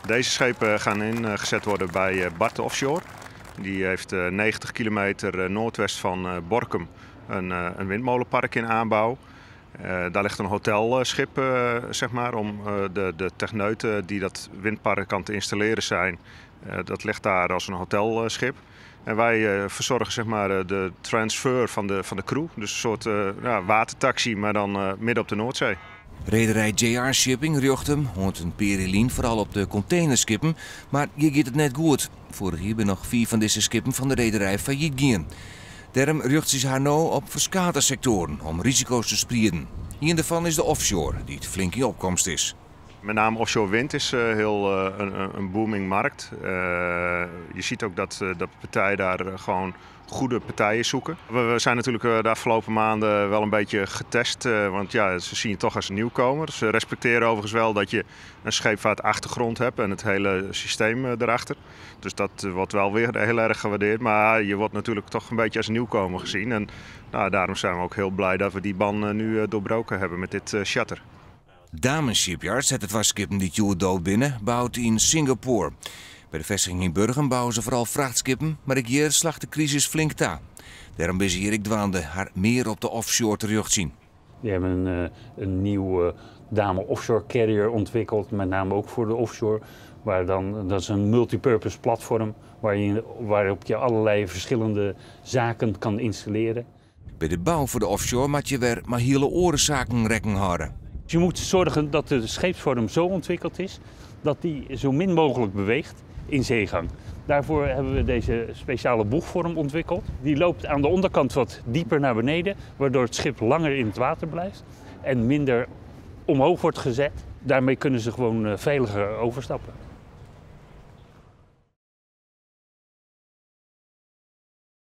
Deze schepen gaan ingezet worden bij Bart Offshore. Die heeft 90 kilometer noordwest van Borkum een windmolenpark in aanbouw. Daar ligt een hotelschip, zeg maar, om de techneuten die dat windpark aan het installeren zijn. Dat ligt daar als een hotelschip. En wij verzorgen, zeg maar, de transfer van de crew. Dus een soort, ja, watertaxi, maar dan midden op de Noordzee. Rederij JR Shipping rjocht him, oant in pear jier lyn foaral op de containerskippen, mar hjir giet it net goed. Foarich jier binne noch fiif fan dizze skippen fan de rederij fallyt gien. Dêrom rjochtsje se har no op ferskate sektoaren om risiko's te sprieden. Ien dêrfan is de offshore, dy't flink yn opkomst is. Met name offshore wind is heel een booming markt. Je ziet ook dat partijen daar gewoon goede partijen zoeken. We zijn natuurlijk de afgelopen maanden wel een beetje getest, want ja, ze zien je toch als een nieuwkomer. Ze respecteren overigens wel dat je een scheepvaartachtergrond hebt en het hele systeem erachter. Dus dat wordt wel weer heel erg gewaardeerd. Maar je wordt natuurlijk toch een beetje als een nieuwkomer gezien. En nou, daarom zijn we ook heel blij dat we die ban nu doorbroken hebben met dit charter. Damen Shipyard set de twa skippen dy't hjoed doopt binne, boud yn Singapore. By de festiging yn Burgum bouwe se foaral frachtskippen, mar ek hjir slacht de krisis flink ta. Dêrom binne se hjir ek dwaande har mear op de offshore te rjochtsjen. We hebben een nieuwe Damen Offshore Carrier ontwikkeld, met name ook voor de offshore. Dat is een multipurpose platform waarop je allerlei verschillende zaken kan installeren. By de bou foar de offshore moatte je wer mei hiele oare saken rekken hâlde. Dus je moet zorgen dat de scheepsvorm zo ontwikkeld is dat die zo min mogelijk beweegt in zeegang. Daarvoor hebben we deze speciale boegvorm ontwikkeld. Die loopt aan de onderkant wat dieper naar beneden, waardoor het schip langer in het water blijft en minder omhoog wordt gezet. Daarmee kunnen ze gewoon veiliger overstappen.